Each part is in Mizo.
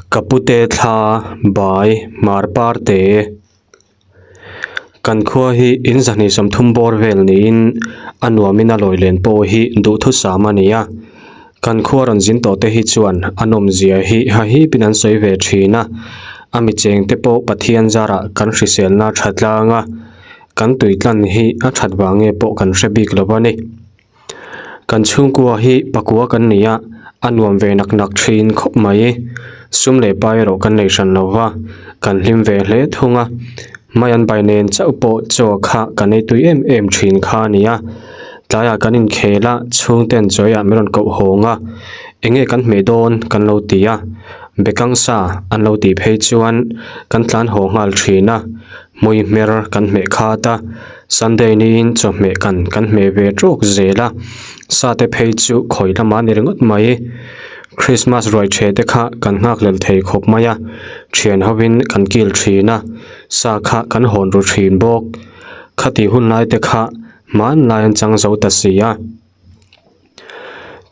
Ka pute thla bai hmar parte kan khua hi in zahnih sawmthum bawr vel niin a nuamin a lawi len pawh hi duhthusam a ni a kan khua rawn zin tawh te hi chuan a nawmzia hi hahipin an sawi ve thin a a mi cheng te pawh Pathian zarah kan hriselna tha tlang a kan tui tlan hi a that vang nge pawh kan hre bik lo a ni. Kan chhungkua hi pakua kan ni a, a nuam ve nak nak thin khawp mai. Sum leh pa erawh kan nei hran lo va, kan hlim ve hle thung a. Mai an bai nen chauh pawh chaw kha kan ei tui em em thin kha a ni a. Tlaiah kan inkhel a, chhungten chawiah min rawn koh hawng a, enge kan hmeh dawn kan lo ti a. Bekang sa an lo tih phei chuan kan tlan haw nghal thin a, hmui hmer kan hmeh khat a. Sunday niin chawhmeh kan kan hmeh ve tawk zel a, sa te phei chu khawi lamah a ni ringawt mai. Christmas ruai ṭhe te kha kan nghak lel thei khawp mai a, ṭhian hovin kan kil ṭhin a, sa kha kan hawn ru ṭhin bawk. Khati hun lai te kha hmanlai an chang zo ta si a.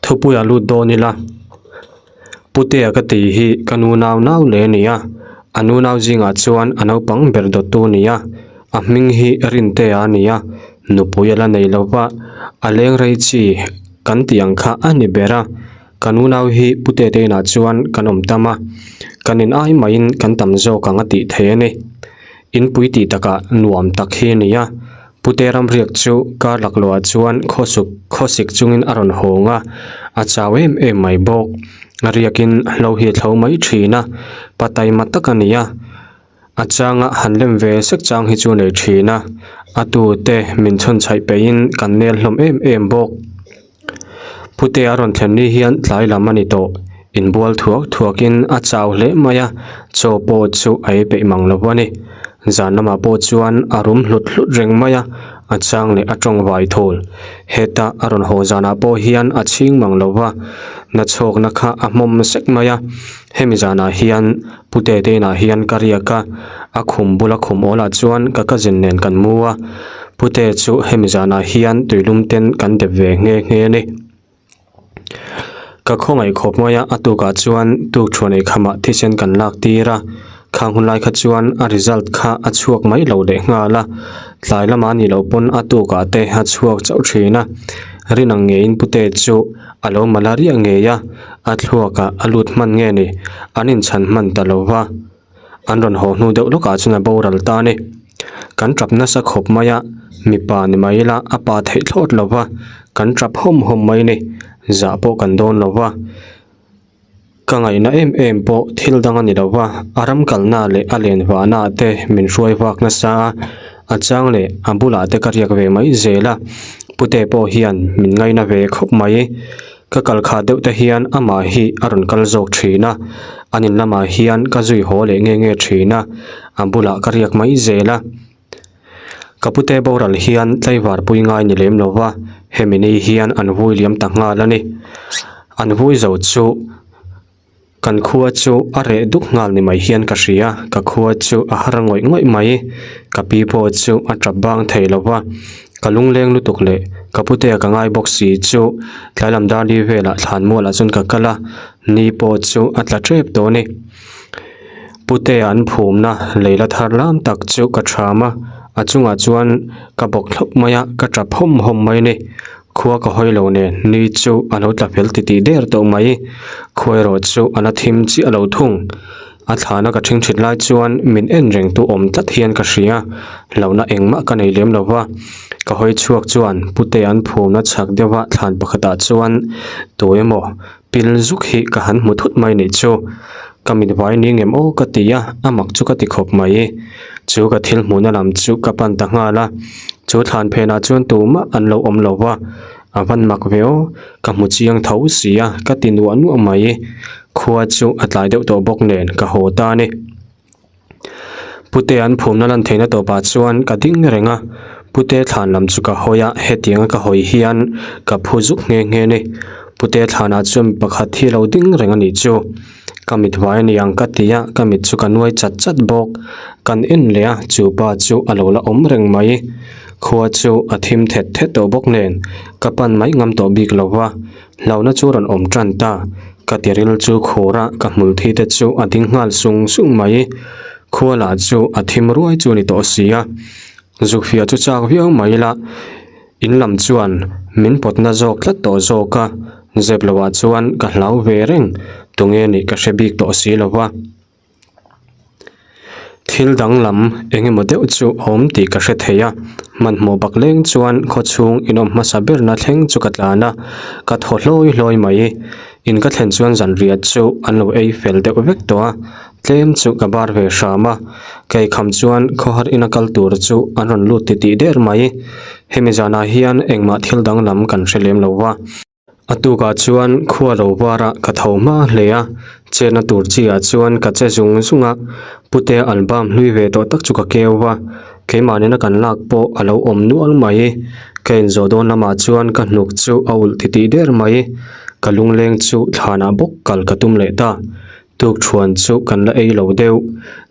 Thupuia lut dawn ila, Putea ka tih hi ka nu nau nau leh a ni a, a nu nau zingah chuan a naupang ber dawttu a ni a, a hming hi Rintea a ni a, nupui a la nei lo va, a leng rei chi kan tih ang kha a ni ber a, ka nu nau hi Putea te inah chuan kan awm tam a, kan in ai maiin kan tam zawk ang a tih theih a ni. Inpui tih takah nuam tak hi a ni a. Pute ramriak chu kar laklawhah chuan khawsuk khawsik chungin a rawn hawng a, a chau em em mai bawk. A riakin hlo hi a thlo mai thin a, pa taima tak a ni a. A changa han lem ve sek chang hi chu a nei thin a, a tute min chhawn chhaih peihin kan nel hlawm em em bawk. Pute a rawn thlen ni hian tlai lam a ni tawh. Inbual thuak thuakin a chau hle mai a, chaw pawh chu a ei peih mang lo a ni. Zan lamah pawh chuan a rum hlut hlut reng mai a, a chang leh a tawng vai thul. Heta a rawn haw zanah pawh hian a chhing mang lo va, nachhawkna kha a hmawm sek mai a. Hemi zanah hian Pute te inah hian ka riak a, a khum bula khum awlah chuan ka cousin nen kan mu a, Pute chu hemi zanah hian tuilum ten kan dep ve nghe nghe a ni. Ka khawngaih khawp mai a, a tukah chuan tukṭhuan eikhamah thisen kan lak tir a, khang hun lai kha chuan a result kha a chhuak mai lo leh nghal a, tlai lamah nih loh pawn a tukah te a chhuak chauh thin a, rin ang ngeiin Pute chu a lo malaria ngei a, a thluakah a lut hman nge ni, an inchhan hman ta lo va, an rawn haw hnu deuh lawkah chuan a boral ta a ni. Kan tap nasa khawp mai a, mipa ni mai ila a pa theih thlawt lo va, kan tap hawm hawm mai a ni, zah pawh kan dawn lo va, ka ngaihna em em pawh thil dang a ni lo va, a ram kalna leh a len vahna te min hruai vak nasa a, a chang leh a bulah te ka riak ve mai zel a, pute pawh hian min ngaina ve khawp mai. Ka kal khah deuh te hian amah hi a rawn kal zawk thin a, an in lamah hian ka zui haw leh nge nge thin a, a bulah ka riak mai zel a. Ka pute boral hian tlaivar pui ngai ni lem lo va, hemi ni hian an vui liam ta nghal a ni. An vui zo chu Kan khua chu a reh duk nghal ni mai hian ka hria, ka khua chu a har ngawih ngawih mai. Ka pi pawh chu a tap bang thei lo va, ka lungleng lutuk leh ka putea ka ngai bawk si chu tlai lam dar li velah thlan mualah chuan ka kal a, ni pawh chu a tla tep tawh a ni. Putea an phumna lei la thar lam tak chu ka tham a, a chungah chuan ka bawk thlawp mai a, ka tap hawm hawm mai a ni. Khua ka hawi lo nen ni chu a lo tla fel titih der tawh mai. Khua erawh chu a la thim chiah lo thung. A thlana ka ṭhing ṭhit lai chuan min en reng tu awm tlat hian ka hria. Hlauhna engmah ka nei lem lo va. Ka hawi chhuak chuan pute an phumna chhak deuha thlan pakhatah chuan tu emaw pil zuk hi ka han hmu thut mai nih chu. Ka mit vai ni ngem aw ka ti a, a mak chu ka ti khawp mai. Chu ka thil hmuhna lam chu ka pan ta nghal a, chu thlan phenah chuan tumah an lo awm lo va, a van mak ve aw, ka hmu chiang tho si a, ka ti nuah nuah mai. Khua chu a tlai deuh tawh bawk nen ka haw ta a ni. Pute an phumna lan theihna tawpah chuan ka ding reng a, pute thlan lam chu ka hawi a, hetianga ka hawi hian ka phu zuk nghe nghe a ni. Pute thlanah chuan mi pakhat hi a lo ding reng a nih chu. Ka mit vai a ni ang ka ti a, ka mit chu ka nuai chat chat bawk. Kan en leh a, chu pa chu a lo la awm reng mai. Khua chu a thim thet thet tawh bawk nen, ka pan mai ngam tawh bik lo va, hlauhna chu rawn awm tan ta. Ka tiril chu khur a, ka hmul thi te chu a ding nghal sung sung mai. Khua lah chu a thim ruai chu a ni tawh si a. Zukfia chu chak viau mai ila, in lam chuan min pawtna zawk tlat tawh zawk a, zep lohah chuan ka hlau ve reng, tunge nih ka hre bik tawh si lo va. Thil danglam eng emaw deuh chu a awm tih ka hre thei a, hmanhmawh bak leng chuan khawchhung inawm hmasa berna thleng chu ka tlan a, ka thaw hlawi hlawi mai. In ka thlen chuan zanriah chu an lo ei fel deuh vek tawh a, tlem chu ka bar ve hram a, ka eikham chuan khawhar ina kal tur chu an rawn lut titih der mai. Hemi zanah hian engmah thil danglam kan hre lem lo va. A tukah chuan khua lo varah ka tho hma hle a, chetna tur chi ah chuan ka che zung zung a, pute album hlui ve tawh tak chu ka keu va, keimah nena kan lak pawh a lo awm nual mai. Ka inzawh dawn lamah chuan ka hnuk chu a ulh titih der mai, ka lungleng chu thlanah bawk kal ka tum leh ta. Tukṭhuan chu kan la ei lo deuh,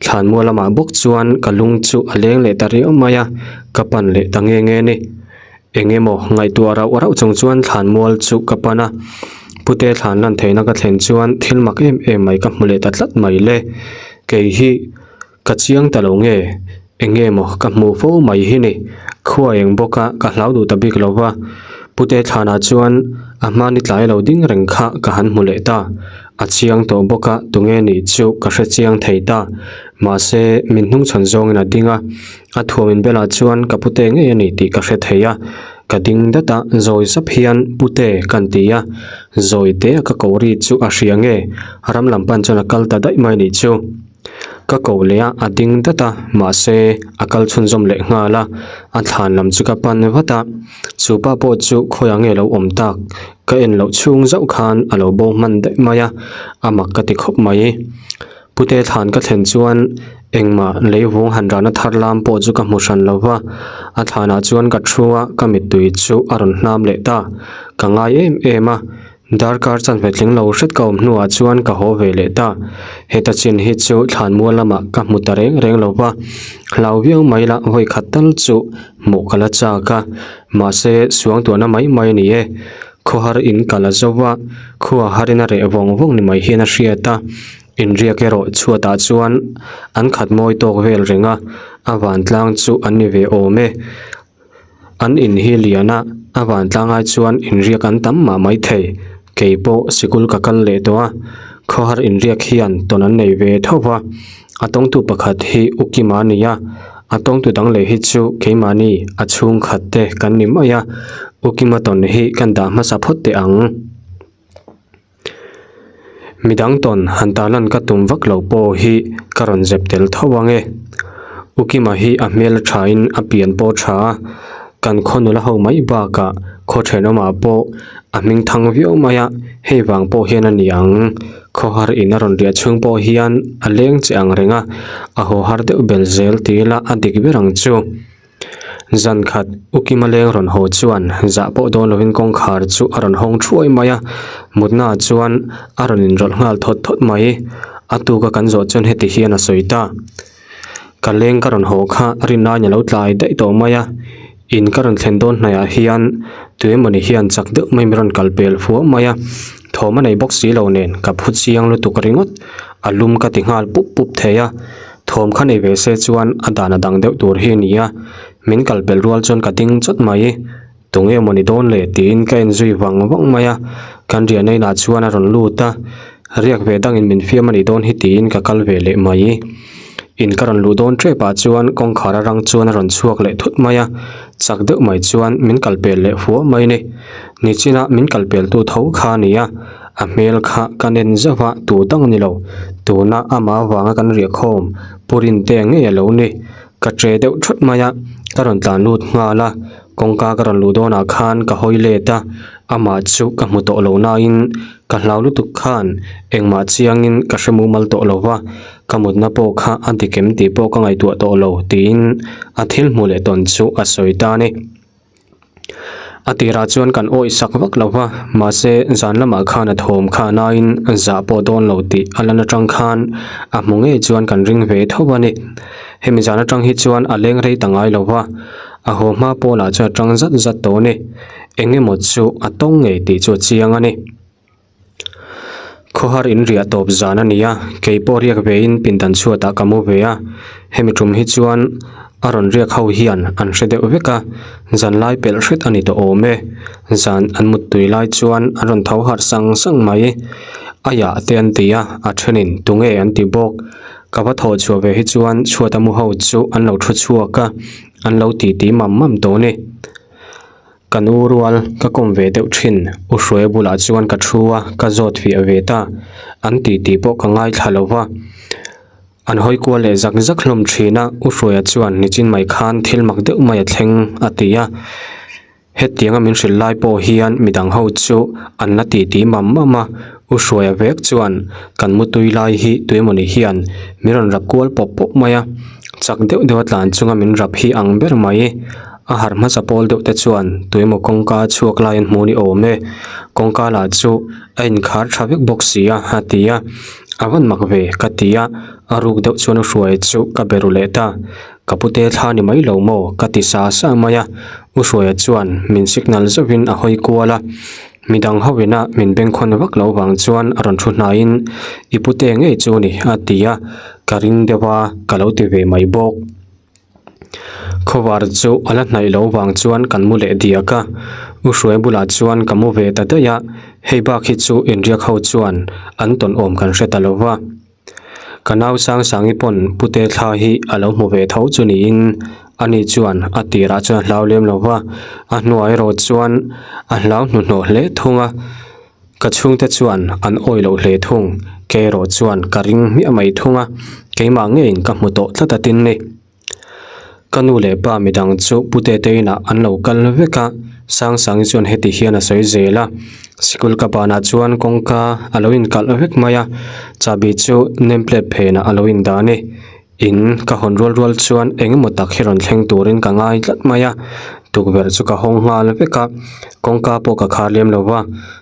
thlanmual lamah bawk chuan ka lung chu a leng leh ta riau mai a, ka pan leh ta nge nge ni. Eng emaw ngaihtuah rauh rauh chung chuan thlanmual chu ka pan a, pute thlan lan theihna ka thlen chuan thil mak em em mai ka hmu leh ta tlat mai le. Kei hi ka chiang ta lo nge, eng emaw ka hmuh fo mai hi ni. Khua eng bawk a, ka hlau duh ta bik lo va. Pute thlanah chuan a hmani tlai lo ding reng kha ka han hmu leh ta. A chiang tawh bawk a, tunge nih chu ka hre chiang thei ta. Mahse, min hnungchhawn zawngin a ding a. A thuamin belah chuan ka pute ngei a ni tih ka hre thei a, ka ding dat a, zawi zap hian pute kan ti a, zawi te a ka ko ri chu a hria nge, ram lam pan chuan a kal ta daih mai nih chu. Ka ko leh a, a ding dat a, mahse a kal chhunzawm leh nghal a, a thlan lam chu ka pan vat a, chu pa pawh chu khawiah nge lo awm tak, ka en loh chhung zauh khan a lo bo hman daih mai a, a mak ka ti khawp mai. Pute thlan ka thlen chuan engmah leivung han rahna thar lam pawh chu ka hmu hran lo va, a thlanah chuan ka thu a, ka mittui chu a rawn hnam leh ta. Ka ngai em em a, darkar chanve tling lo hret ka awm hnuah chuan ka haw ve leh ta. Heta chin hi chu thlan mual lamah ka hmu ta reng reng lo va, hlau viau mai la vawi khat tal chu hmuh ka la chak a, mahse suangtuahna mai mai a ni e. Khawhar in kal a zo va, khua harin a reh vawng vawng ni mai hian a hriat a, inriak erawh chhuatah chuan an khat mawi tawk vel reng a, a vantlang chu an ni ve awm e. An in hi lian a, a vantlang ai chuan inriak an tam mah mai thei. Kei pawh sikul ka kal leh tawh a, khawhar inriak hian tawn an nei ve tho va, a tawngtu pakhat hi U Kima a ni a, A tawngtu dang leh hi chu keimahni a chhungkhat te kan ni mai a, U Kima tawn hi kan dah hmasa phawt teh ang. Midang tawn han tarlan ka tum vak lo pawh hi ka rawn zep tel tho ang e. U Kima hi a hmel a thain a pian pawh a tha a, kan khaw nula ho mai bakah khaw thenawmah pawh a hming thang viau mai a, hei vang pawh hian a ni ang. Khawhar in a rawn riah chhung pawh hian a leng che ang reng a, a haw har deuh bel zel ti ila a dik ber ang chu. Zan khat U Kima leng rawn haw chuan zah pawh dawn lovin kawngkhar chu a rawn hawng thuai mai a, mutna ah chuan a rawn inrawlh nghal thawt thawt mai. A tuka kan zawh chuan heti hian a sawi ta. Ka leng ka rawn haw kha rinnain a lo tlai daih tawh mai a, in ka rawn thlen dawn hnaihah hian tuemawni hian chak deuh mai min rawn kal pel fuah mai a, thawm a nei bawk si lo nen ka phu chiang lutuk ringawt, a lum ka ti nghal pup pup thei a, thawm kha nei ve se chuan a dan a dang deuh tur hi a ni a, min kal pel rual chuan ka ding chawt mai. Tunge mawni dawn le tiin ka en zui vang vang mai a, kan riahna inah chuan a rawn lut a, riak ve dangin min fiam a nih dawn hi tiin ka kal ve leh mai. In ka rawn luh dawn tep ah chuan kawngkhar a rang chuan a rawn chhuak leh thut mai a, chak deuh mai chuan min kal pel leh fua mai ni. Nichina min kal pel tu tho kha a ni a, a hmel kha ka nen zauh a, tu dang a ni lo, tuna amah avanga kan riah khawm Pu Rintea ngei a lo ni. Ka che deuh thut mai a, ka rawn tlan lut nghal a, kawngka ka rawn luh dawnah khan ka hawi let a, amah chu ka hmu tawh lo nain ka hlau lutuk khan engmah chiangin ka hre mumal tawh lo va, ka mutna pawh kha a dik em tih pawh ka ngaihtuah tawh lo tiin a thil hmuh leh tawn chu a sawi ta a ni. A tirah chuan kan awih sak vak lo va, mahse zan lamah khan a thawm kha nain zah pawh dawn lo tih a lan atang khan a hmu ngei chuan kan ring ve tho a ni. Hemi zan atang hi chuan a leng rei ta ngai lo va, a haw hma pawlah chuan a tang zat zat tawh a ni. Eng emaw chu a tawng ngei tih chu a chiang a ni. Khawhar in riah tawp zan a ni a, kei pawh riak ve in pindan chhuatah ka mu ve a, hemi tum hi chuan a rawn riak ho hian an hre deuh vek a, zan lai pelh hret a ni tawh awm e. Zan an mut tui lai chuan an rawn tho harh sang sang mai. A yah te an ti a, a thenin tunge an ti bawk. Ka va thawh chhuah ve hi chuan chhuata mu ho chu an lo thu chhuak a, an lo titi mam mam tawh a ni. Ka nu rual ka kawm ve deuh thin, U Hruaia bulah chuan ka thu a, ka zawt fiah ve ta. An titi pawh ka ngaithla lo va. An hawi kual leh zak zak hlawm thin a, U Hruaia chuan nichin mai khan thil mak deuh mai a thleng a ti a. Hetianga min hrilh lai pawh hian midang ho chu an la titi mam mam a, U Hruaia vek chuan kan mutui lai hi tuemawni hian min rawn rap kual pawp pawp mai a, chak deuh deuh a tlan chunga min rap hi ang ber mai. A harh hmasa pawl deuh te chuan tuemaw kawngka chhuak lai an hmu ni awm e, kawngka lah chu a inkhar tha vek bawk si a a ti a, a van mak ve ka ti a, a ruk deuh chuan U Hruaia chu ka be ru leh ta. Ka pute thla ni mai lo maw? ka ti sa sa mai a, U Hruaia chuan min signal zauhin a hawi kual a, midang ho ina min bengkhawn vak lo vang chuan a rawn thu hnaiin I pute ngei chu ni a ti a, ka ring deuh a, ka lo ti ve mai bawk. Khawvar chu a la hnaih lo vang chuan kan mu leh diak a, U Hruaia bulah chuan ka mu ve ta daih a, hei bak hi chu inriak ho chuan an tawn awm kan hre ta lo va. Ka nau Sangsangi pawn Pute thla hi a lo hmu ve tho chu niin ani chuan a tirah chuan a hlau lem lo va, a hnuah erawh chuan a hlau hnuhnawh hle thung a, ka chhungte chuan an awih loh hle thung, kei erawh chuan ka ring hmiah mai thung a, keimah ngeiin ka hmu tawh tlat a tin ni. Ka nu leh pa midang chu Pute te inah an lo kal vek a, Sangsangi chuan heti hian a sawi zel a, sikul ka banah chuan kawngka a lo inkalh vek mai a, chahbi chu name plate phenah a lo indah a ni. In ka hawn rual rual chuan eng emaw tak hi rawn thleng turin ka ngai tlat mai a, tukverh chu ka hawng nghal vek a, kawngka pawh ka khar lem lo va,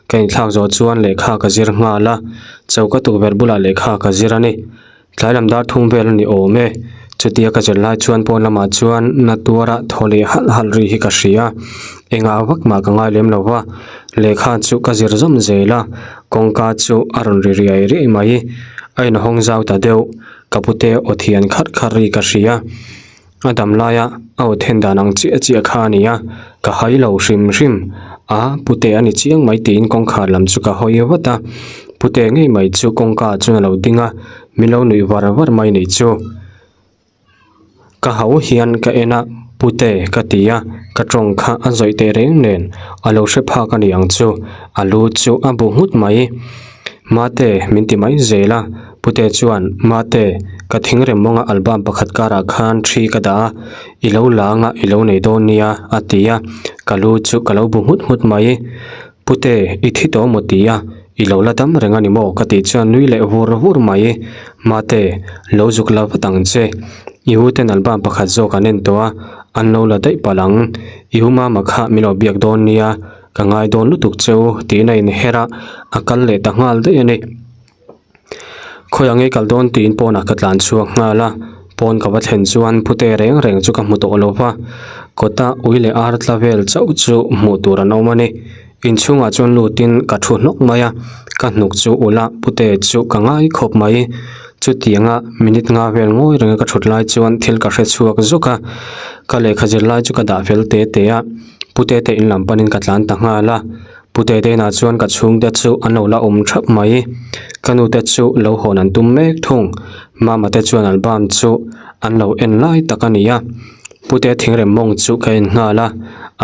ka inthlak zawh chuan lehkha ka zir nghal a, choka tukverh bulah lehkha ka zir a ni. Tlai lam dar thum vel a ni awm e. Chutia ka zir lai chuan pawn lamah chuan na tuara thaw leh halh halh ri hi ka hria. Engah vak mah ka ngai lem lo va, lehkha chu ka zir zawm zel a, kawngka chu a rawn ri riai riai mai. A inhawng zau ta deuh, ka pute aw thian kharh kharh ri ka hria. A dam laia a aw then dan ang chiah chiah kha a ni a, ka hai lo hrim hrim a, pute a ni chiang mai tiin kawngkhar lam chu ka hawi vat a, pute ngei mai chu kawngka chuan a lo ding a, min lo nuih var var mai ni chu. Ka hau hian ka en a, pute ka ti a, ka tawng kha a zawih teh reng nen a lo hre phak a ni ang chu, a lu chu a bu nghut mai. Mate min ti mai zel a, Pute chuan, Mate, ka thingrem mawnga album pakhat karah khan thi ka dah a, i lo la anga i lo nei dawn nia, a ti a, ka lu chu ka lo bu nghut nghut mai. Pute, i thi tawh maw ti a, i lo la dam reng a ni maw? ka tih chuan nui leh vur vur mai. Mate, lo zuk la vat ang che. I u ten album pakhat zawk an en tawh a, an lo la daih palh ang. I u mama kha min lo biak dawn nia, ka ngai dawn lutuk cheu, tiin a inher a, a kal leh ta nghal daih a ni. Khawiah ngei kal dawn tiin pawnah ka tlan chhuak nghal a, pawn ka va thlen chuan pute reng reng chu ka hmu tawh lo va, kawta ui leh ar tla vel chauh chu hmuh tur an awm a ni. Inchhungah chuan lutin ka thu hnawk mai a, ka hnuk chu ulh a, pute chu ka ngai khawp mai. Chutianga minute nga vel ngawi renga ka thut lai chuan thil ka hre chhuak zuk a, ka lehkha zir lai chu ka dah fel te te a, pute te in lam panin ka tlan ta nghal a. Pu Teteina chuan ka chhungte chu an lo la awm thap mai. Ka nute chu lo hawn an tum mek thung. Mama te chuan album chu an lo en lai tak a ni a. Pu Te thingrem mawng chu ka en nghal a,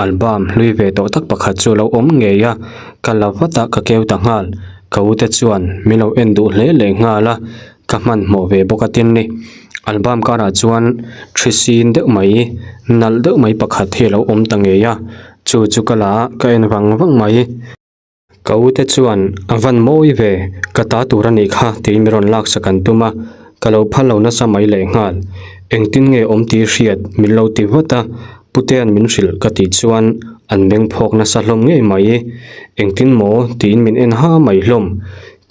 album hlui ve tawh tak pakhat chu lo awm ngei a, ka la vat a ka keu ta nghal. Ka u te chuan min lo en duh hle leh nghal a, ka hmanhmawh ve bawk a tin ni. Album karah chuan thi sin deuh mai, nalh deuh mai pakhat hi a lo awm ta ngei a. Chu chu ka la a, ka en vang vang mai. Ka u te chuan, A van mawi ve, ka ta tur a nih kha tiin mi rawn laksak an tum a, ka lo phal lo nasa mai leh nghal. Engtin nge awm tih hriat min lo ti vat a, Putea'n min hrilh ka tih chuan an beng phawk nasa hlawm ngei mai. Engtin maw tiin min en ha mai hlawm.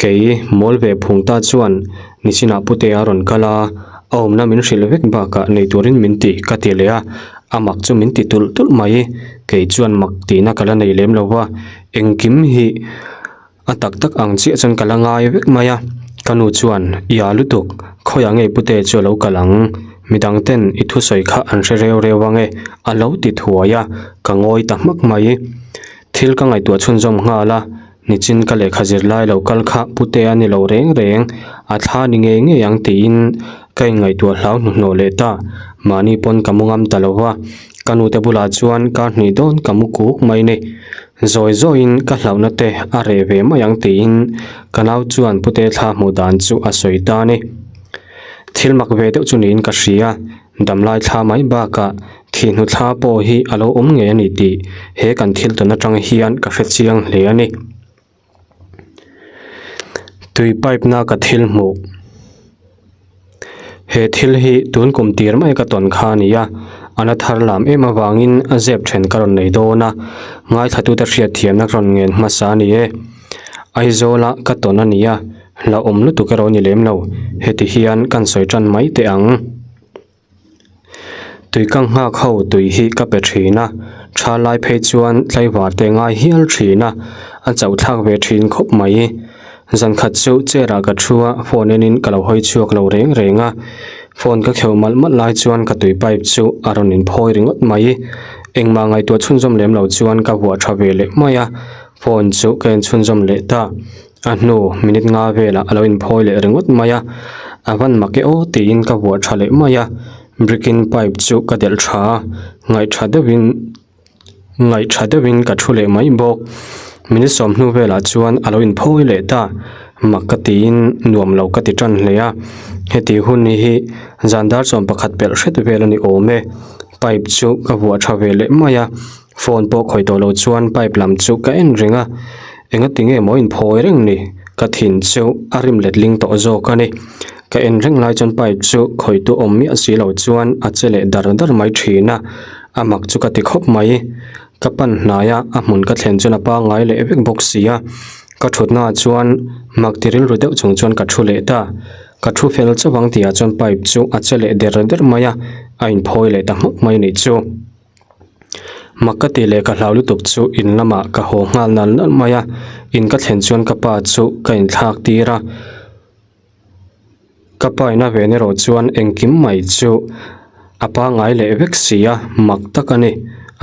Kei mawl ve phung ta chuan nichinah Putea a rawn kal a, a awmna min hrilh vek bakah nei turin min ti ka ti leh a, a mak chu min ti tulh tulh mai. Kei chuan mak tihna ka la nei lem lo va, engkim hi A tak tak ang chiah chuan ka la ngai vek mai a, ka nu chuan, I a lutuk, khawiah ngei pute chu a lo kal ang, midang ten i thusawi kha an hre reu reu ang e, a lo ti thuai a, ka ngawi ta hmak mai. Thil ka ngaihtuah chhunzawm nghal a, nichin ka lehkha zir lai lo kal kha pute a ni lo reng reng, a thla ni ngei ngei ang tiin ka inngaihtuah hlau hnuhnawh leh ta, mahni pawn ka mu ngam ta lo va, ka nute bulah chuan kar hnih dawn ka mu kuk mai ni. Zawi zawiin ka hlauhna te a reh ve mai ang tiin ka nau chuan pute thla hmuh dan chu a sawi ta ni. Thil mak ve deuh chu niin ka hria, damlai thla mai bakah thihnu thla pawh hi a lo awm ngei a ni tih he kan thil tawn atang hian ka hre chiang hle a ni. Tui pipe na ka thil hmuh. He thil hi tun kum tir mai ka tawn kha a ni a, a la thar lam em avangin a zep then ka rawn nei dawn a, ngaithlatute hriatthiamna ka rawn ngen hmasa a ni e. Aizawla ka tawn a ni a, hlauhawm lutuk erawh a ni lem lo, heti hian kan sawi tan mai teh ang. Tui ka nghak ho tui hi ka pe thin a, tha lai phei chuan tlaivar te ngai hial thin a, a chauh thlak ve thin khawp mai. Zan khat chu chair ah ka thu a, phone enin ka lo hawi chhuak lo reng reng a, phone ka kheuh malh malh lai chuan ka tui pipe chu a rawn inphawi ringawt mai. Engmah ngaihtuah chhunzawm lem lo chuan ka vuah tha ve leh mai a, phone chu ka en chhunzawm leh ta. A hnu minute nga velah a lo inphawi leh ringawt mai a, a van mak e aw tiin ka vuah tha leh mai a, brick in pipe chu ka delh tha a, ngaih tha deuhin ngaih tha deuhin ka thu leh mai bawk. Minute sawmhnu velah chuan a lo inphawi leh ta, mak ka tiin nuam lo ka ti tan hle a, heti hun hi zan dar 11 pelh hret vel a ni awm e, pipe chu ka vuah tha ve leh mai a. Phone pawh khawih tawh lo chuan pipe lam chu ka en reng a, engati nge maw inphawi reng ni? Ka thin chu a rim letling tawh zawk a ni. Ka en reng lai chuan pipe chu khawih tu awm miah si lo chuan a che leh dar dar mai thin a, a mak chu ka ti khawp mai. Ka pan hnai a, a hmun ka thlen chuan a pangngai leh vek bawk si a, ka thutna ah chuan mak ti rilru deuh chung chuan ka thu leh ta. Ka thu fel chauh ang tihah chuan pipe chu a che leh der der mai a, a inphawi leh ta hmawk mai a nih chu. Mak ka tih leh ka hlau lutuk chu in lamah ka haw nghal nal nal mai a, in ka thlen chuan ka pa chu ka inthlak tir a, ka pa in a ven erawh chuan engkim mai chu a pangngai leh vek si a, mak tak a ni.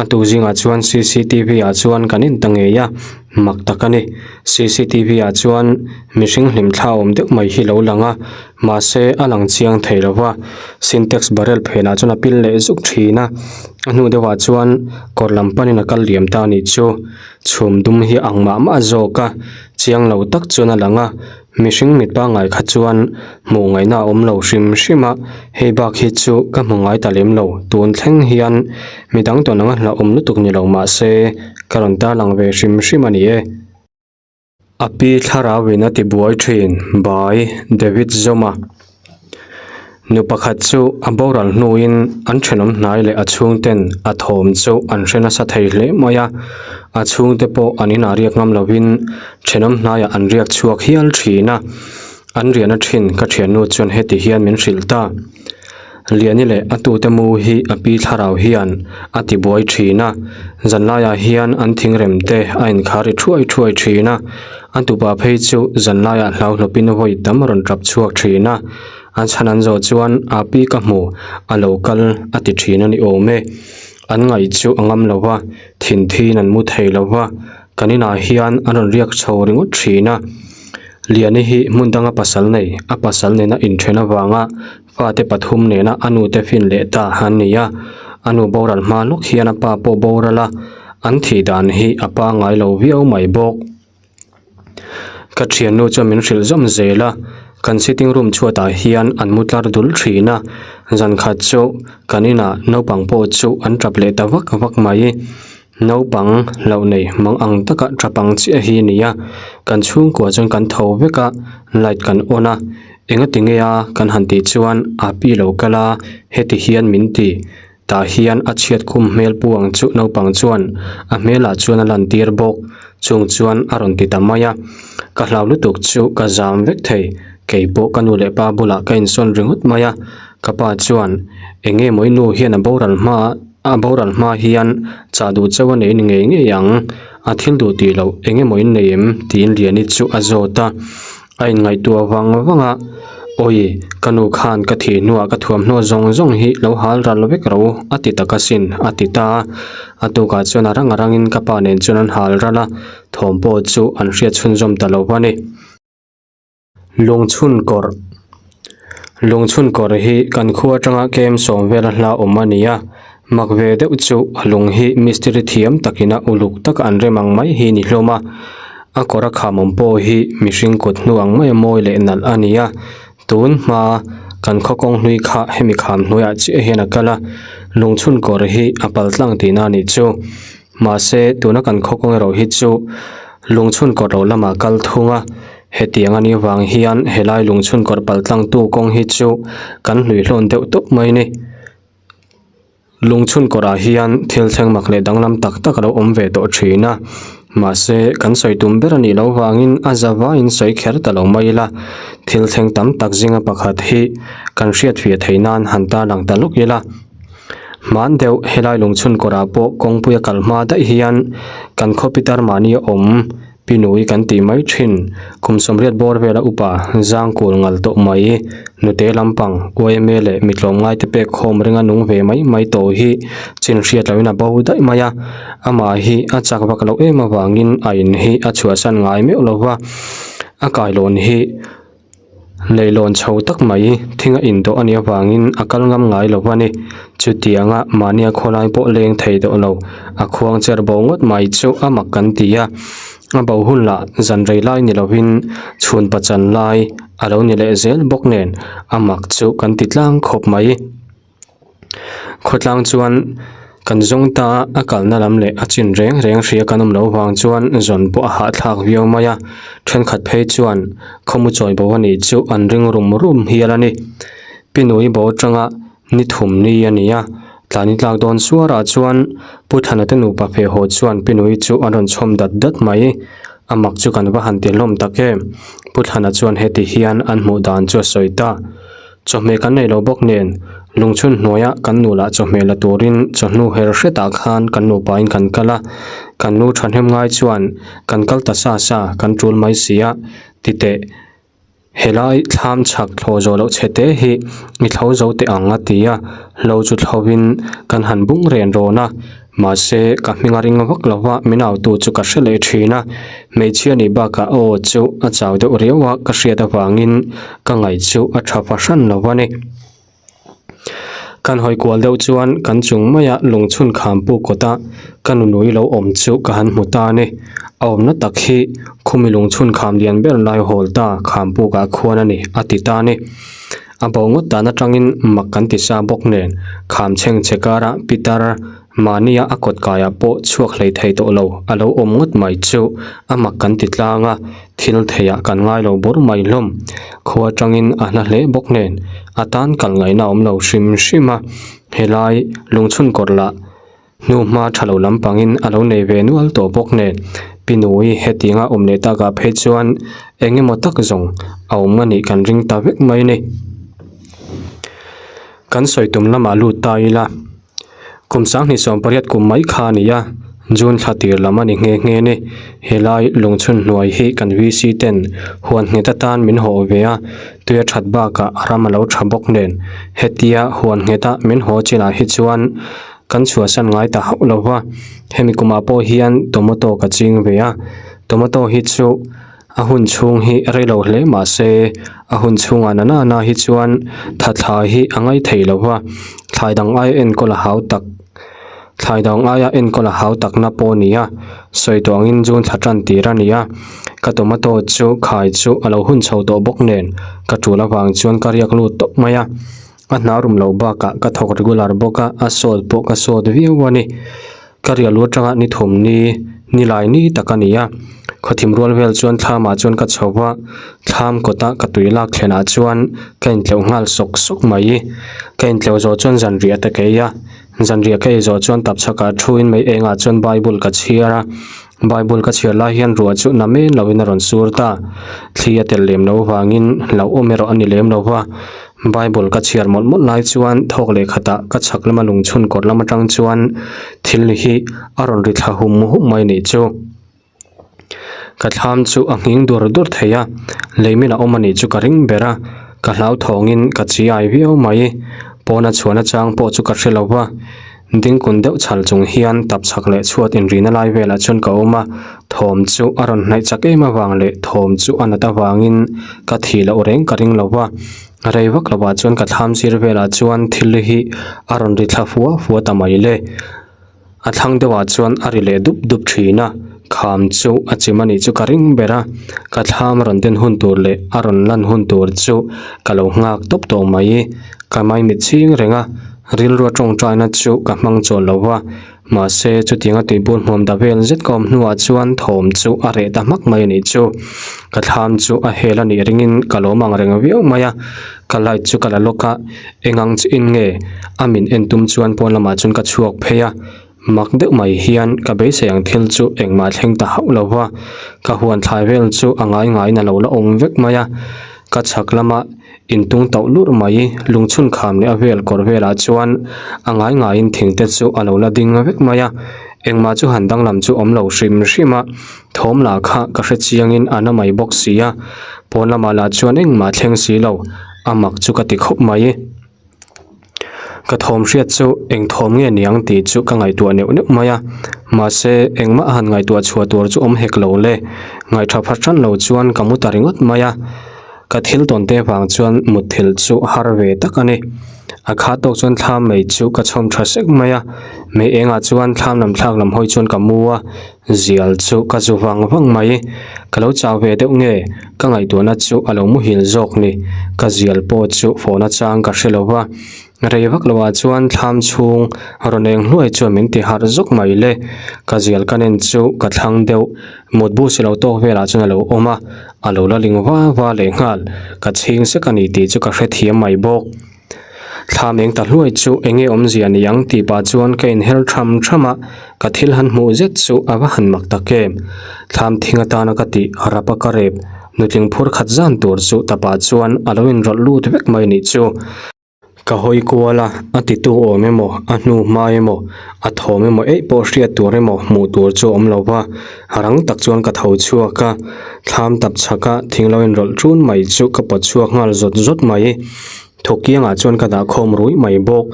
A tu zingah chuan cctv ah chuan kan in ta ngei a, mak tak a ni. Cctv ah chuan mihring hlim thla awm deuh mai hi lo lang a, mahse a lang chiang thei lo va, sintex barrel phenah chuan a pil leh zuk thin a, a hnu deuhah chuan kawr lam panin a kal liam ta a nih chu, chhum dum hi a ang mah mah zawk a, chiang lo tak chuan a lang a, mihring mit pangngai kha chuan hmuh ngaihna a awm lo hrim hrim a, hei bak hi chu ka hmu ngai ta lem lo, tun thleng hian midang tawn anga hlauhawm lutuk ni lo mahse ka rawn tarlang ve hrim hrim a ni e. A pi thlarau in a ti buai thin by David Zoma. Nu pakhat chu a boral hnuin an thenawm hnai leh a chhungten a thawm chu an hre nasa thei hle mai a, a chhungte pawh an inah riak ngam lovin thenawm hnaiah an riak chhuak hial thin a, an riahna thin ka thiannu chuan heti hian min hrilh ta. Liani leh a tute mu hi a pi thlarau hian a ti buai thin a, zanlaiah hian an thingrem te a inkhar ri thuai thuai thin a, a tupa phei chu zanlaiah hlauhlawpin vawi tam a rawn tap chhuak thin a, a chhan an zawh chuan a pi ka hmu a lo kal a ti thin a ni awm e. An ngaih chu a ngam lo va, thinthiin an mu thei lo va, kan inah hian an rawn riak chho ringawt thin a. Liani hi hmun danga pasal nei, a pasal nena inthen avanga Fate pathum nena a nute fin leh ta an ni a, a nu boral hma lawk hian a pa pawh boral a, an thih dan hi a pangngai lo viau mai bawk. Ka thiannu chuan min hrilh zawm zel a, kan sitting room chhuatah hian an mu tlar dul thin a, zan khat chu kan inah naupang pawh chu an tap leh ta vak vak mai. Naupang hlauh nei mang ang taka tap ang chiah hi a ni a, kan chhungkua chuan kan tho vek a, light kan on a, engati nge a kan han tih chuan a pi lo kal a, heti hian min ti, tah hian a chhiat khum hmel pu ang chu naupang chuan a hmelah chuan a lan tir bawk, chung chuan a rawn ti ta mai a, ka hlau lutuk chu ka zam vek thei, keipawh ka nu leh pa bulah ka insawn ringawt mai a, ka pa chuan eng nge maw i nu hian a boral hma a. A boral hma hian chah duh chauh a nei ni ngei ngei ang. A thil duh tih loh eng emaw in nei em? tiin Liani chu a zawt a. A inngaihtuah vang vang a, Awi, ka nu khan ka thih hnuah ka thuamhnaw zawng zawng hi lo hal ral vek ro a ti tak asin, a ti ta a. A tukah chuan a rang a rangin ka pa nen chuan an hal ral a, thawm pawh chu an hriat chhunzawm ta lo a ni. Lungchhun kawrh Lungchhun kawrh hi kan khua atanga kem sawm vela hla awm a ni a, mak ve deuh chu a lung hi mistiri thiam takin a uluk taka an rem ang mai hi ni hlawm a, a kawr a kham awm pawh hi mihring kut hnu ang maia mawi leh nalh a ni a, tun hma kan khaw kawng hlui kha hemi kham hnuaiah chiah hian a kal a, lungchhun kawrh hi a pal tlang tihna a nih chu. Mahse tuna kan khaw kawng erawh hi chu lungchhun kawrh loh lamah kal thung a, hetiang a nih vang hian helai lungchhun kawrh pal tlangtu kawng hi chu kan hluihlawn deuh tawp mai a ni. Lungchhun kawrh ah hian thil thleng mak leh danglam tak tak a lo awm ve tawh thin a, mahse kan sawi tum ber a nih loh vangin a za vaiin sawi kher ta lo mai ila, thil thleng tam tak zinga pakhat hi kan hriatfiah theih nan han tarlang ta lawk ila. Hman deuh helai lungchhun kawrah pawh kawngpui a kal hma daih hian kan khaw pitar mahni a awm pi nui kan tih mai thin. Kum sawmriat bawr vela upa zangkul ngal tawh mai nute lampang yma leh mi tlawmngai te pek khawm ringa nung ve mai mai tawh hi chin hriat lohin a bo daih mai a, amah hi a chak vak loh em avangin a in hi a chhuahsan ngai meuh lova a kailawn hi. Leihlawn chho tak mai thing a indawh a nih avangin a kal ngam ngai lo a ni. Chutianga mahnia khawlai pawh leng thei tawh lo, a khuang cher bo ngawt mai chu a mak kan ti a. A bo hun lah zan rei lai ni lovin chhun pachan lai a lo ni leh zel bawk nen a mak chu kan ti tlang khawp mai. Khawtlang chuan kan zawng ta a, a kalna lam leh a chin reng reng hria kan awm loh vang chuan zawn pawh a hahthlak viau mai a, thenkhat phei chuan khawmu chawi bo a nih chu an ring rum rum hial a ni. Pi Nui bo atanga ni thum ni a ni a, tlani tlak dawn suarah chuan Pu Thana te nupa feh haw chuan Pi Nui chu an rawn chhawm dat dat mai, a mak chu kan va han ti hlawm tak em, Pu Thana chuan heti hian an hmuh dan chu a sawi ta. Chawhmeh kan nei lo bawk nen, lungchhun hnuaia kan nu lah chawhmeh la turin chawhnu her hretah khan kan nupain kan kal a, kan nu thahnem ngai chuan kan kal ta sa sa kan tul mai si a, titeh helai thlam chhak thlawh zawh loh chhe te hi i thlo zo teh ang a ti a, hlo chu thlovin kan han bung ren rawn a. Mahse, ka hming a ring vak lo va, min autu chu ka hre leh thin a. Hmeichhia nih bakah a aw chu a chau deuh riau a, ka hriat avangin ka ngaih chu a tha fahran lo a ni. Kan hawi kual deuh chuan kan chung maia lungchhun kham puk kawta ka nunui lo awm chu ka han hmu ta a ni. A awmna tak hi khumi lungchhun kham lian ber lai hawl ta kham pukah khuan a ni, a ti ta a ni. A bo ngawt dan atangin mak kan ti sa bawk nen, kham chheng che kara pitar mahnia a kawt kaiah pawh chhuak hlei thei tawh lo a lo awm ngawt mai chu a mak kan ti tlang a, thil theiah kan ngai lo bawrh mai hlawm. Khua atangin a hla hle bawk nen, a tan kal ngaihna a awm lo hrim hrim a, helai lungchhun kawrh lah Hnu hma tha lo lampangin a lo nei ve nual tawh bawk nen, Pi Nui hetianga awm leh takah phei chuan eng emaw tak zawng a awm a nih kan ring ta vek mai a ni. Kan sawi tum lamah lut ta ila, kum sanghnih 18 kum mai kha a ni a, June thla tir lam a ni nghe nghe a ni. Helai lungchhun hnuai hi kan VC ten huan nghet atan min hawh ve a, tui a that bakah a ram a lo tha bawk nen, hetia huan ngheta min haw chinah hi chuan Kan chhuahsan ngai ta hauh lo va, hemi kumah pawh hian tomato ka ching ve a, tomato hi chu a hun chhung hi rei lo hle mah se a hun chhungah na na na hi chuan thathla hi a ngai thei lo va, thlai dang aia enkawl a hau tak thlai dang aia enkawl a hau takna pawh a ni a, sawi tawh angin June thla tan tir a ni a, ka tomato chu khai chu a lo hun chho tawh bawk nen ka tul avang chuan ka riak lut tawp mai a. A hna rum loh bakah ka thawk regular bawk a, a sawt pawh ka sawt viau a ni. Ka riah lu atanga ni thum ni, ni lai ni tak a ni a. Khawthim rual vel chuan thlamah chuan ka chho va, thlam kawta ka tui lak thlenah chuan ka intleuh nghal sawk sawk mai. Ka intleuh zawh chuan zanriah te ka ei a, zanriah ka ei zawh chuan tapchhakah thuin mei engah chuan Bible ka chhiar a. Bible ka chhiar lai hian ruah chu na men loin a rawn sur ta. Thli a tel lem lo vangin hlauhawm erawh a ni lem lo va. Bible ka chhiar mawlh mawlh lai chuan thawk leh khatah ka chhak lama lungchhun kawr lam atang chuan thil hi a rawn ri thla hum hum mai nih chu. Ka thlam chu a nghing dur dur thei a, leimin a awm a nih chu ka ring ber a, ka hlauthawngin ka chi ai viau mai. Pawna chhuahna chang pawh chu ka hre lo va, dingkun deuh chhal chung hian tap chhak leh chhuat inrina lai velah chuan ka awm a, thawm chu a rawn hnaih chak em avang leh thawm chu a nat avangin ka thih loh reng ka ring lo va, rei vak lovah chuan ka thlam sir velah chuan thil hi a rawn ri thla fua fua ta mai le. A thlang deuhah chuan a ri leh dup dup thin a, kham chu a chim a nih chu ka ring ber a, ka thlam rawn den hun tur leh a rawn lan hun tur chu ka lo nghak tawp tawh mai. Ka maimit chhing reng a, rilrua tawngtaina chu ka hmang chawl lo va, mahse chutianga tuibur hmuam da vel zet ka awm hnuah chuan thawm chu a reh ta hmak mai a nih chu. Ka thlam chu a hel a nih ringin ka lawm ang reng viau mai a, ka light chu ka la lawk a, Engang chu in nge? A min en tum chuan pawn lamah chuan ka chhuak phei a, mak deuh mai hian ka beisei ang thil chu engmah thleng ta hauh lo va, ka huan thlai vel chu a ngai ngaiin a lo la awm vek mai a, ka chhak lama intung tauh lurh mai lungchhun kham leh a vel kawr velah chuan a ngai ngaiin thing te chu a lo la ding vek mai a, engmah chu han danglam chu awm lo hrim hrim a, thawm lah kha ka hre chiangin a na mai bawk si a, pawn lamah lah chuan engmah thleng si lo. A mak chu ka ti khawp mai. Ka thawm hriat chu eng thawm nge niang tih chu ka ngaihtuah neuh neuh mai a. Mahse, engmah a han ngaihtuah chhuah tur chu awm hek lo le. Ngaihṭha phat hran lo chuan ka mu ta ringawt mai a. Ka thil tawn te vang chuan mutthilh chu har ve tak a ni. A kha tawk chuan thlam mei chu ka chhawm ṭha sek mai a. Mei engah chuan thlam lam thlak lam hawi chuan ka mu a. Zial chu ka zu vang vang mai. Ka lo chau ve deuh nge? Ka ngaihtuahna chu a lo muhil zawk ni. Ka zial pawh chu fawhna chang ka hre lo va. Rei vak loah chuan thlam chhung rawn eng hluai chuan min ti harh zawk mai le. Ka zial ka nen chu ka thlang deuh. Mutbu si lo tawk velah chuan a lo awm a, a lo la ling va va lehnghal. Ka chhing sek a ni tih chu ka hrethiam mai bawk. Thlam eng ta hluai chu enge awmzia ni ang tih pah chuan ka inher tham tham a, ka thil han hmuh zet chu a va han mak tak em. Thlam thing atana ka tih rap a ka rep nutling phur khat zan tur chu ta pah chuan a lo inrawlh lut vek mai nih chu. Ka hawi kual a, a titu awm emaw, a hnu hma emaw, a thawm emaw eih pawh hriat tur emaw hmuh tur chu a awm lo va, rang tak chuan ka tho chhuak a, thlam tap chhaka thing lo inrawlh ṭun mai chu ka pawt chhuak nghal zawt zawt mai. Thawkiangah chuan ka dah khawm ruih mai bawk.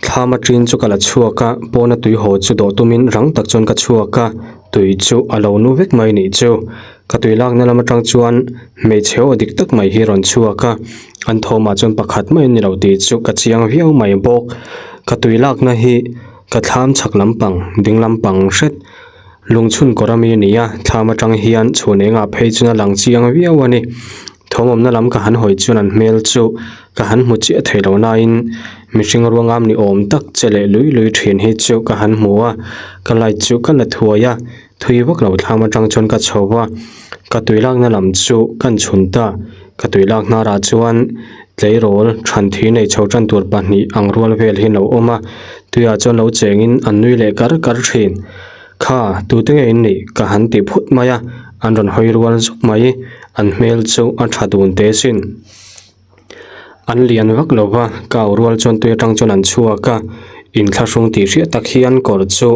Thlam aṭin chu ka la chhuak a, pawna tui haw chu dawh tumin rang tak chuan ka chhuak a, tui chu a lo nu vek mai nih chu. Ka tui lakna lam aṭang chuan hmeichhe aw dik tak mai hi a rawn chhuak a, an thawmah chuan pakhat mai a ni lo tih chu ka chiang viau mai bawk. Ka tui lakna hi ka thlam chhak lampang, ding lampang hret lungchhun kawr ami a ni a, thlam aṭang hian chhun engah phei chuan a lang chiang viau a ni. Thawmawmna lam ka han hawi chuan an hmel chu ka han hmu chiah thei lo nain mihring ruangam ni awm tak che leh lui lui thin hi chu ka han hmu a, ka light chu ka la thuai a, thui vak lo thlam atang chuan ka chho a, ka tui lakna lam chu kan chhun ta, ka tui lak hnarah chuan tleirawl than thi nei chho tan tur pahnih ang rual vel hi an lo awm a, tuiah chuan lo chengin an nui leh kar kar thin. Kha, tute nge in nih? Ka han ti phut mai a, an rawn hawi rual zuk mai. An hmel chu a tha dun teh sin. An lian vak lo va, ka au rual chuan tui atang chuan an chhuak a, inthlahrung tih hriat tak hian kawr chu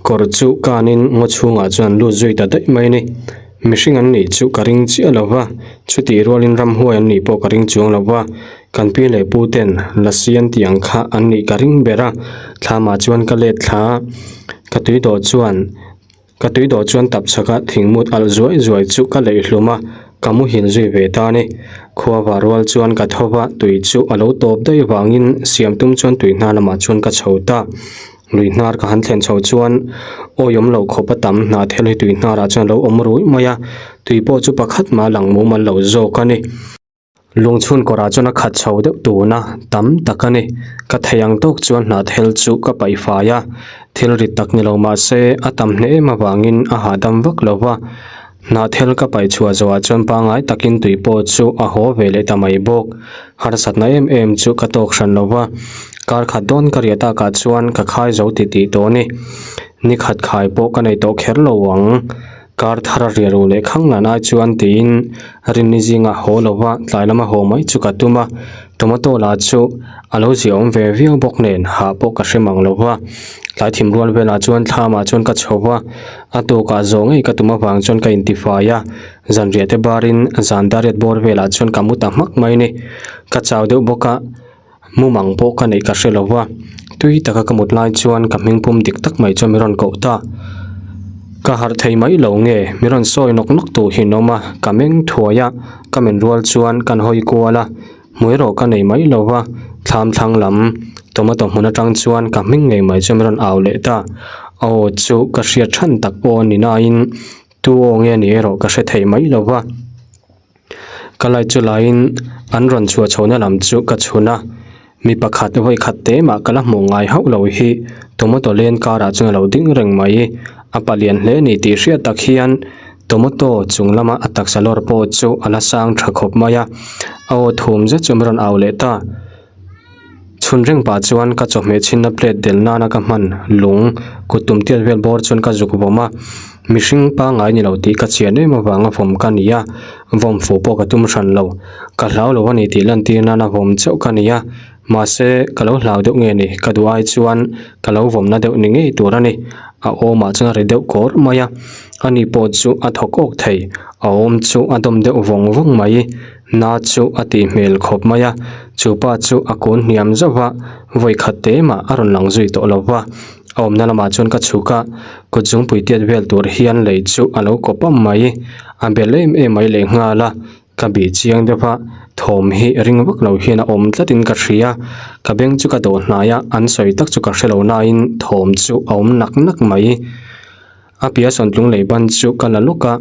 kawr chu kanin ngaw chhungah chuan an lut zui ta daih mai a ni. Mihring an nih chu ka ring chiah lo va, chutih rualin ramhuai an nih pawh ka ring chuang lo va, kan pi leh pu ten lasi an tih ang kha an nih ka ring ber a, thlamah chuan ka let thla a, ka tui dawh chuan ka tui dawh chuan tap chhaka thingmut alh zuai zuai chu ka leih hlum a, ka muhil zui ve ta a ni. Khua vah rual chuan ka tho va, tui chu a lo tawp daih vangin siam tum chuan tui hna lamah chuan ka chho ta. Lui hnar ka han thlen chho chuan awi awm loh khawp a tam hnah thel hi tui hnarah chuan a lo awm ruih mai a, tui pawh chu pakhat mah lang mumal lo zawk a ni. Lungchhun kawrah chuan a khat chho deuh tun a, tam tak a ni. Ka thei ang tawk chuan hnah thel chu ka paih fai a, thil rit tak ni lo mah se a tam hle em avangin a hahdam vak lo va. Hnah thel ka paih chhuah zawhah chuan pangngai takin tui pawh chu a haw ve leh ta mai bawk. Harsatna em em chu ka tawk hran lo va, kar khat dawn ka riah takah chuan ka khai zo ti tih tawh a ni. Ni khat khai pawh ka nei tawh kher lo ang. Kar thar a riah ru leh khang lan ai chuan tiin Rinni zingah haw lova tlai lama haw mai chu ka tum a, tomato la chu a lo ziahawm ve viau bawk nen hah pawh ka hre mang lova. Tlai thim rual velah chuan thlamah chuan ka chho va, a tukah zawh ngei ka tum avang chuan ka intifai a, zanriah te barin zan dariat bawr velah chuan ka mu ta hmak mai ni. Ka chau deuh bawk a. Mumang pawh ka neih ka hre lo va, tui taka ka mut lai chuan ka hmingpum dik tak mai chuan min rawn koh ta. Ka harh thei mai lo nge, min rawn sawi nawk nawk tur hi an awm a, ka meng thuai a, ka men rual chuan kan hawi kual a, hmu erawh ka nei mai lo va, thlam thlang lam tomato hmun atang chuan ka hming ngei mai chuan min rawn au leh ta. A aw chu ka hriat than tak pawh a ni nain tu aw nge ni erawh ka hre thei mai lo va. Ka light chu laiin an rawn chhuah chhohna lam chu ka chhun a, mi pakhat vawi khat te mah ka la hmuh ngai hauh lo hi tomato len karah chuan a lo ding reng mai. A palian hle a ni tih hriat tak hian tomato chung lama a taksa lawr pawh chu a la sang tha khawp mai a, a aw thum zet chu min rawn au leh ta. Chhun reng pah chuan ka chawhmeh chhinna plate del nana ka hman lung kut tum tiat vel bawr chuan ka zuk vawm a, mihring pangngai ni lo tih ka chian em avanga vawm ka ni a, vawm fuh pawh ka tum hran lo. Ka hlau lo a ni tih lantir nana vawm chauh ka ni a, mahse ka lo hlau deuh nge ni ka duh ai chuan ka lo vawmna deuh ni ngei tur a ni. A awmah chuan a ri deuh kawr mai a, ani pawh chu a thaw kawk thei, a awm chu a dawm deuh vawng vawng mai. Na chu a tih hmel khawp mai a, chu pa chu a kun hniam zauh va, vawi khat te mah a rawn lang zui tawh lo va. A awmna lamah chuan ka chhuk a, kut zungpui tiat vel tur hian lei chu a lo kawp am mai. A bel em em mai lehnghal a, ka bih chiang deuh va, thawm hi ring vak lo hian a awm tlatin ka hria. Ka beng chu ka dawh hnai a, an sawi tak chu ka hre lo nain thawm chu a awm nak nak mai. A piah sawntlung lei ban chu ka la lawk a.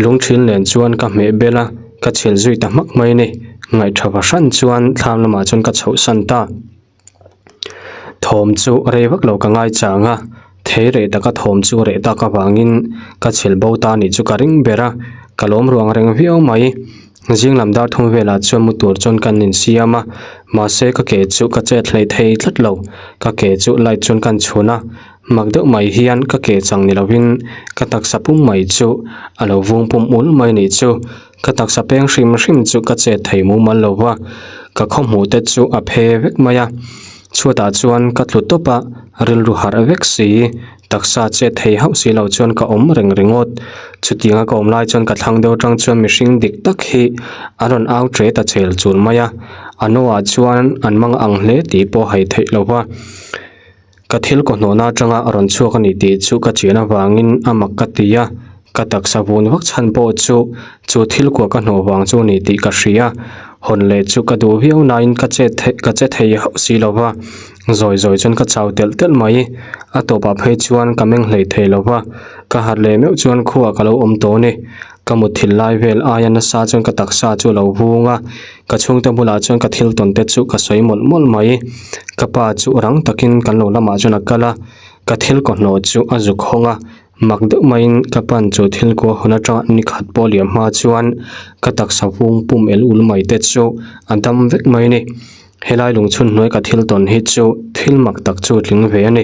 Lungthil nen chuan ka hmeh bel a, ka chhel zui ta hmak mai a ni. Ngaihṭha fahran chuan thlam lamah chuan ka chhoh san ta. Thawm chu rei vak lo ka ngai chang a, thei reh taka thawm chu reh tak avangin ka chhel bo ta nih chu ka ring ber a, ka lawm ruang reng viau mai. Zing lam dar thum velah chuan mu tur chuan kan insiam a, mahse ka ke chu ka chet hlei thei tlat lo. Ka ke chu light chuan kan chhun a, Mak deuh mai hian ka ke chang ni lovin ka taksa pum mai chu a lo vung pum ul mai nih chu. Ka taksa peng hrim hrim chu ka chet thei mumal lo va, ka khaw hmuh te chu a phe vek mai a. Chhuatah chuan ka tlu tawp a, rilru harh vek si, taksa chet thei hauh si lo chuan ka awm reng ringawt. Chutianga ka awm lai chuan ka thlang deuh atang chuan mihring dik tak hi an rawn au ṭe ta chel chul mai a, a noah chuan an mang ang hle tih pawh a hai theih lo va. Ka thil kaw hnawhna atanga a rawn chhuak a ni tih chu ka chian avangin a mak ka ti a, ka taksa vun vak chhan pawh chu chu thil kua ka hnawh vang chu a ni tih ka hria. Hawn leh chu ka duh viau nain ka che theih ka che thei hauh si lo va, zawi zawi chuan ka chau telh telh mai. A tawpah phei chuan ka meng hlei thei lo va, ka harh leh meuh chuan khuaah ka lo awm tawh a ni. Ka mutthilh lai vel aia nasa chuan ka taksa chu a lo vung a, Ka chhungte bulah chuan ka thil tawn te chu ka sawi mawlh mawlh mai. Ka pa chu rang takin kan lo lamah chuan a kal a, ka thil kaw hnawh chu a zuk hawng a, mak deuh maiin ka pan chu thil kua hawn atanga ni khat pawh liam hma chuan ka taksa vung pum el ul mai te chu a dam vek mai a ni. Helai lungchhun hnuai ka thil tawn hi chu thil mak tak chu tling ve a ni.